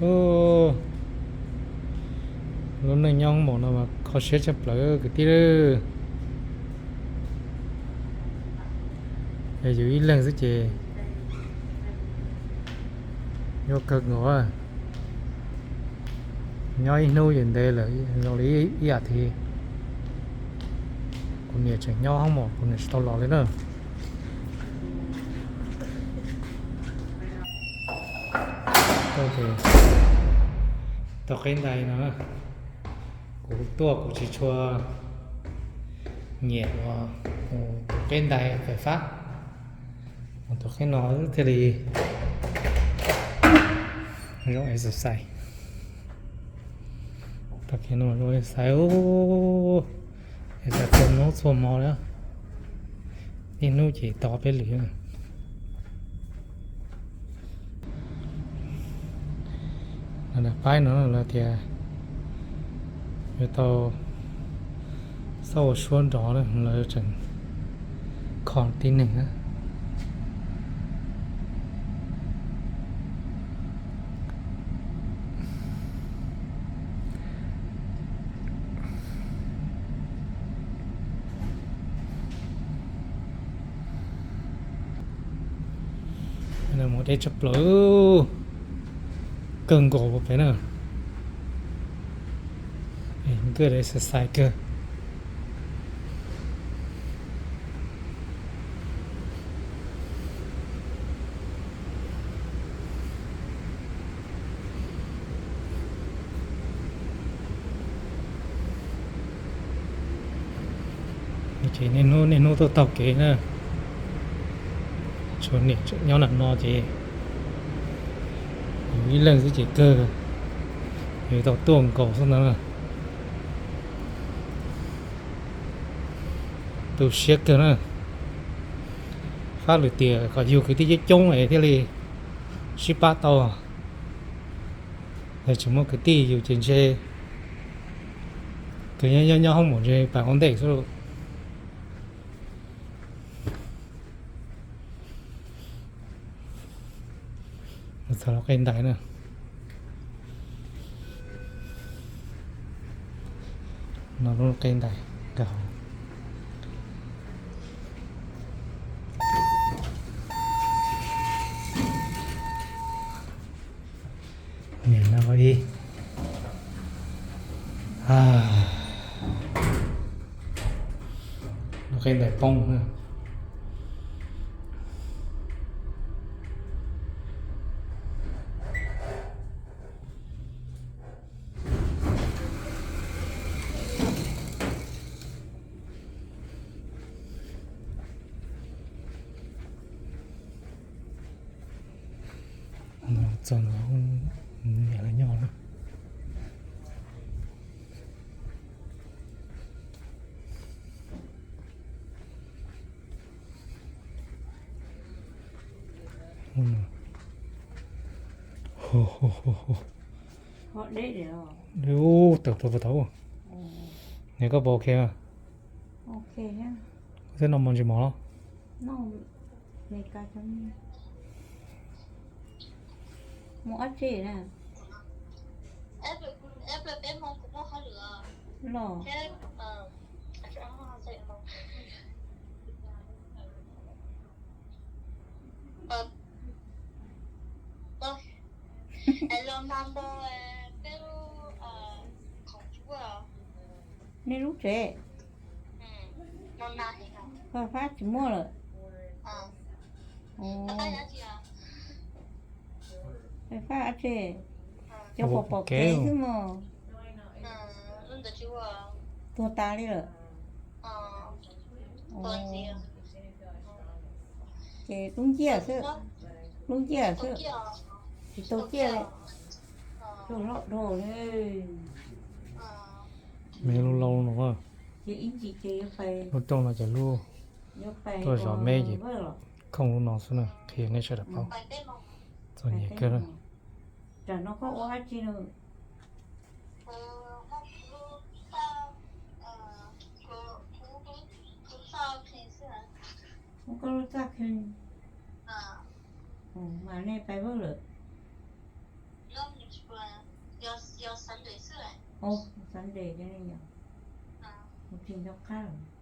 Ub, lub neej nyob hoob maum no mas kho siab tshaj plaws kwv tij lauj. Yog yus ib leeg xwb ces yuav kawg nkaus. Nyob ib hnub ces ntev lawm, zoo li ib yam thiab. Kuv niam tseem nyob hoob maum, kuv niam tsis tau los li na. Tus qeb ntais no, kuv tuaj kuv tsis tshua nyiam ua tus qeb ntais fais fab, tus qeb no thiaj li zoo exercise. Tus qeb no zoo exercise, exercise txhua hnub txhua hmo li, ib hnub ces tau peb lwm. Daim paib no lawv tias yuav tau xab ua suab nrov, lawv tseem kho tib neeg na. Mus deb tshaj plaws, kawg nkaus pem na. Nkawd exercise kawg. Ces niaj hnub niaj hnub tuaj taug kev na. Tshuav niam tseem nyob nram no ces yus ib leeg xwb ces kawg, yus tau tuaj nkaus xwb ntag na. Tu siab kawg na. Fab lwm tiam kom yug kwv tij coob coob es thiaj li sib pab tau. Yog tsis muaj kwv tij yus ces ntshe, kwv nyob nyob hoob maum ntshe pas ua ntej xwb. Txog lub qeb ntais na. No lub qeb ntais nkag hauv. Niam no ib, lub qeb ntais poob na. Txog no, niam lawv nyob na. Ub, tawm plaws puag tod. Niam koj puas ok? Koj thiaj noj mov ntsis mov los? Mus dab tsi na? Los, nej lub tsev fab tsis muaj lawm. Fab dab tsi? Cov pom pom kev xwb mog. Tuag tas li lawm. Ces lub nciaj xwb, lub nciaj xwb, tsis tau ciaj li. Tuag loj dhau li. Me lub laub no, ces ib ntsis ces yuav pais, lub rooj no ces lub, yuav pais tuaj zov me ces khooj lub no xwb na, qhia nej sawv daws paub. Txom nyem kawg na. Tam no koj ua dab tsi no? Muab koj lub txaj kheej. Mas nej pais vwj lawm. Ub, Sunday cov ne yom, kuv tsis nco qab lawm.